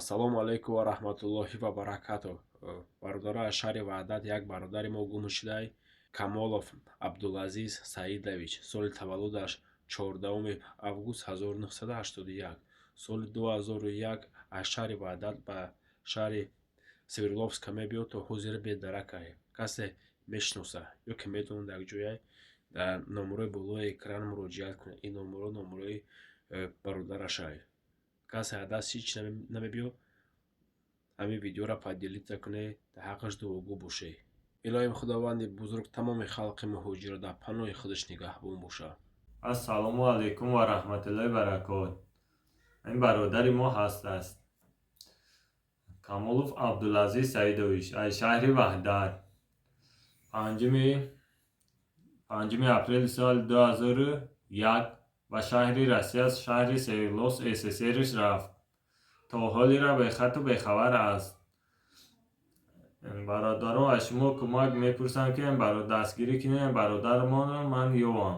Ассалому алайкум ва раҳматуллоҳи ва баракатуҳ. Бародаро, аз шаҳри Ваҳдат як бародари мо гум шудай, Камолов Абдулазиз Саидович. Соли таваллудаш 14 август 1981. Соли 2001 аз шаҳри Ваҳдат ба шаҳри Свердловска мебиёд, то ҳозир бедаракай. Касе мешиноса ё ки медонад як ҷояй, дар номерои болои экран муроҷиат кунед. Ин номеро номерои бародарашай. Касе аз даст ҳеҷ намебиёд, ҳамин видеоро поделиться кунед, дар ҳаққаш дуогӯ бошед. Илоҳим, Худованди бузург тамоми халқи муҳоҷирро дар паноҳи худаш нигаҳбон бошад. Ассалому алайкум ва раҳматуллоҳи баракот. Ин бародари мо ҳастааст, Камолов Абдулазиз Саидович, аз шаҳри Ваҳдат. 5-уми апрели соли 2001 ба шаҳри Россия, шаҳри Свердловск СССРш рафт. То ҳолира бехату бехабар аст. Бародарон, аз шумо кӯмак мепурсам, ки дастгирӣ кунед бародарамонро, ман ёвам.